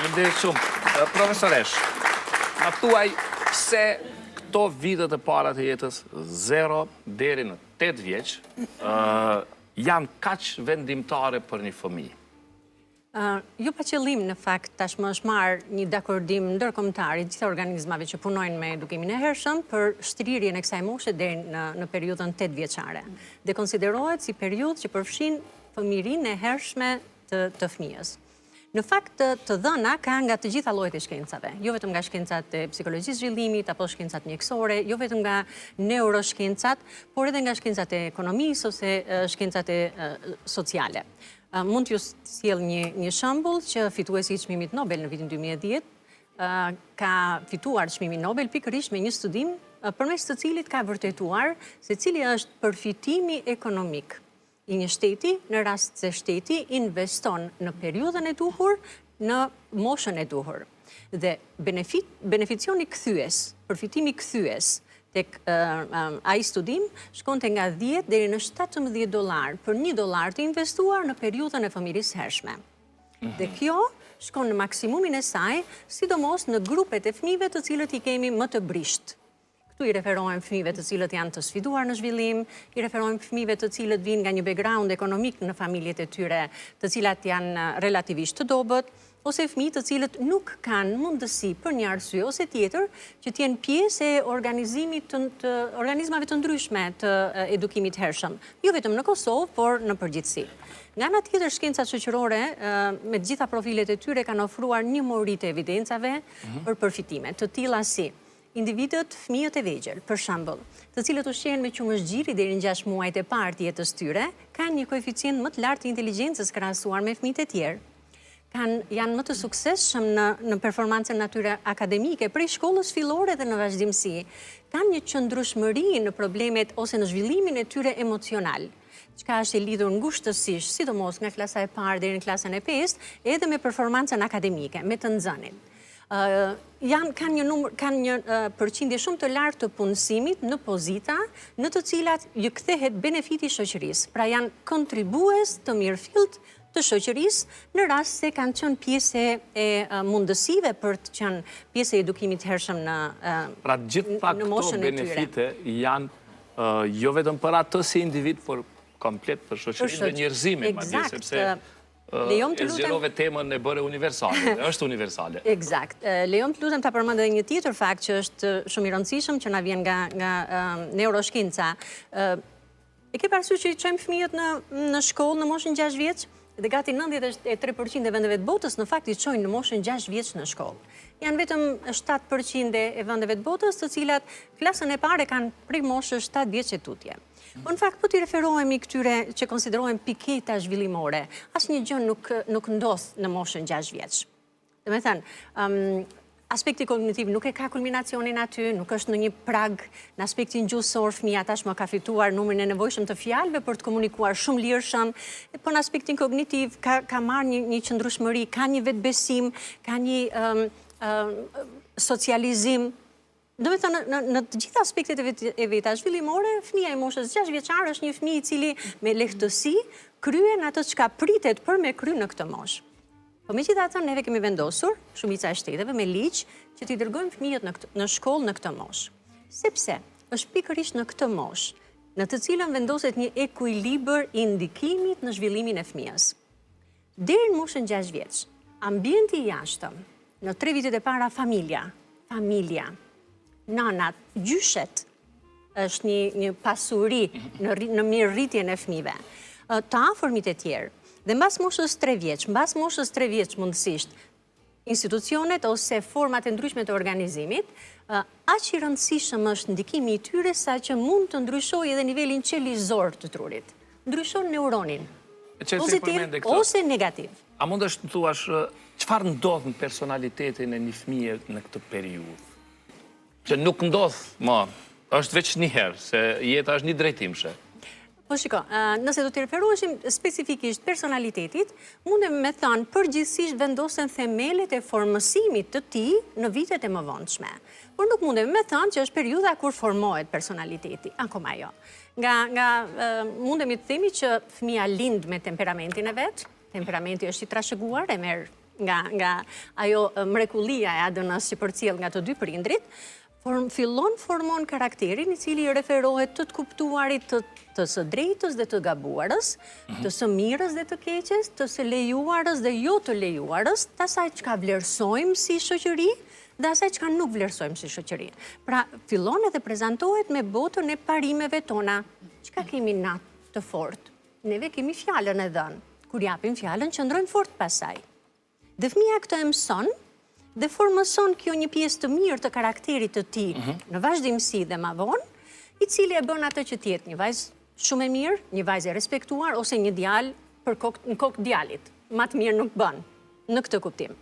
Faleminderit shumë. Profesoreshë, na thuaj pse këto vitet e para të jetës 0 deri në 8 vjeç janë kaq vendimtare për një fëmijë? Jo pa qëllim në fakt tashmë është marrë një dakordim ndërkombëtar i gjitha organizmave që punojnë me edukimin e hershëm për shtrirjen e kësaj moshe deri në në periudhën 8 vjeçare. Dhe konsiderohet si periudhë që përfshin fëmijërinë e hershme të të fëmijës. Në fakt të, të dhëna ka nga të gjitha llojet e shkencave, jo vetëm nga shkencat e psikologjisë zhvillimit apo shkencat mjekësore, jo vetëm nga neuroshkencat, por edhe nga shkencat e ekonomisë ose shkencat e sociale. Mund t'ju sjell një një shembull që fituesi i çmimit Nobel në vitin 2010 ka fituar çmimin Nobel pikërisht me një studim përmes të cilit ka vërtetuar se cili është përfitimi ekonomik i një shteti në rast se shteti investon në periudhën e duhur, në moshën e duhur. Dhe benefit, beneficioni kthyes, përfitimi kthyes tek ai studim shkonte nga 10 deri në 17 dollar për një dollar të investuar në periudhën e fëmijërisë së hershme. Mhm. Dhe kjo shkon në maksimumin e saj, sidomos në grupet e fëmijëve të cilët i kemi më të brishtë. Këtu i referohem fëmijëve të cilët janë të sfiduar në zhvillim, i referohem fëmijëve të cilët vijnë nga një background ekonomik në familjet e tyre, të cilat janë relativisht të dobët, ose fëmijë të cilët nuk kanë mundësi për një arsye ose tjetër që të jenë pjesë e organizimit të, të organizmave të ndryshme të edukimit të hershëm, jo vetëm në Kosovë, por në përgjithësi. Nga ana tjetër, shkencat shoqërore me të gjitha profilet e tyre kanë ofruar një mori të evidencave mhm. për përfitime, të tilla si individët, fëmijët e vegjël, për shembull, të cilët ushqehen me qumësht gjiri deri në 6 muajt e parë të jetës tyre, kanë një koeficient më të lartë të inteligjencës krahasuar me fëmijët e tjerë. kanë janë më të suksesshëm në në performancën e tyre akademike prej shkollës fillore dhe në vazhdimësi. Kanë një qëndrueshmëri në problemet ose në zhvillimin e tyre emocional, çka është e lidhur ngushtësisht, sidomos nga klasa e parë deri në klasën e pestë, edhe me performancën akademike, me të nxënit. Janë kanë një numër kanë një përqindje shumë të lartë të punësimit në pozita në të cilat ju kthehet benefiti i shoqërisë. Pra janë kontribues të mirëfilltë të shoqërisë në rast se kanë qenë pjesë e mundësive për të qenë pjesë e edukimit të hershëm në Pra gjitha këto benefite janë jo vetëm për atë si individ, por komplet për shoqërinë dhe njerëzimin, madje, sepse e zgjerove temën e bëre universale, dhe është universale. Ekzakt. Lejomë të lutem ta përmend edhe një tjetër fakt që është shumë i rëndësishëm që na vjen nga nga neuroshkenca. E ke parasysh që i çojmë fëmijët në në shkollë në moshën 6 vjeç? Dhe gati 93% e vendeve të botës në fakt i çojnë në moshën 6 vjeç në shkollë. Janë vetëm 7% e vendeve të botës të cilat klasën e parë e kanë prej moshës 7 vjeç e tutje. Po në fakt po t'i referohemi këtyre që konsiderohen piketa zhvillimore, asnjë gjë nuk nuk ndodh në moshën 6 vjeç. Domethënë, um, aspekti kognitiv nuk e ka kulminacionin aty, nuk është në një prag, në aspektin gjuhësor, fëmija tashmë ka fituar numrin e nevojshëm të fjalëve për të komunikuar shumë lirshëm, po në aspektin kognitiv ka, ka marrë një, një qëndrueshmëri, ka një vetëbesim, ka një um, um, socializim, Domethënë, në, në të gjitha aspektet e, vet, e veta zhvillimore, fëmija i moshës 6 vjeçar është një fëmijë i cili me lehtësi kryen atë çka pritet për me kry në këtë moshë. Po megjithatë neve kemi vendosur, shumica e shteteve me ligj, që t'i dërgojmë fëmijët në, këtë, në shkollë në këtë moshë. Sepse është pikërisht në këtë moshë, në të cilën vendoset një ekuilibër i ndikimit në zhvillimin e fëmijës. Deri në moshën 6 vjeç, ambienti i jashtëm, në tre vitet e para familja, familja, nanat, gjyshet, është një, një pasuri në, në mirërritjen e fëmijëve. Të afërmit e tjerë. Dhe mbas moshës 3 vjeç, mbas moshës 3 vjeç mundësisht, institucionet ose format e ndryshme të organizimit, aq i rëndësishëm është ndikimi i tyre sa që mund të ndryshojë edhe nivelin qelizor të trurit. Ndryshon neuronin. Pozitiv ose negativ. A mundesh të thuash çfarë ndodh në personalitetin e një fëmije në këtë periudhë? Që nuk ndodh më, është veç një herë, se jeta është njëdrejtimshe. Po shiko, nëse do t'i referoheshim specifikisht personalitetit, mundem me thënë përgjithësisht vendosen themelet e formësimit të tij në vitet e mëvonshme. Por nuk mundem me thënë që është periudha kur formohet personaliteti, akoma jo. Nga, nga mundemi të themi që fëmija lind me temperamentin e vet, temperamenti është i trashëguar, e merr nga, nga ajo mrekullia e ADN-së që përcjell nga të dy prindrit, form, fillon formon karakterin i cili i referohet të të kuptuarit të, të së drejtës dhe të gabuarës, mhm. të së mirës dhe të keqes, të së lejuarës dhe jo të lejuarës, të asaj çka vlerësojmë si shoqëri dhe asaj çka nuk vlerësojmë si shoqëri. Pra, fillon edhe prezantohet me botën e parimeve tona. Çka kemi na të fortë? Neve kemi fjalën e dhënë. Kur japim fjalën, qëndrojmë fort pas saj. Dhe fëmija këtë e mëson dhe formëson kjo një pjesë të mirë të karakterit të tij mhm. në vazhdimësi dhe ma vonë, i cili e bën atë që të jetë një vajzë shumë e mirë, një vajzë e respektuar ose një djalë për kokë në kokë djalit. Ma të mirë nuk bën në këtë kuptim.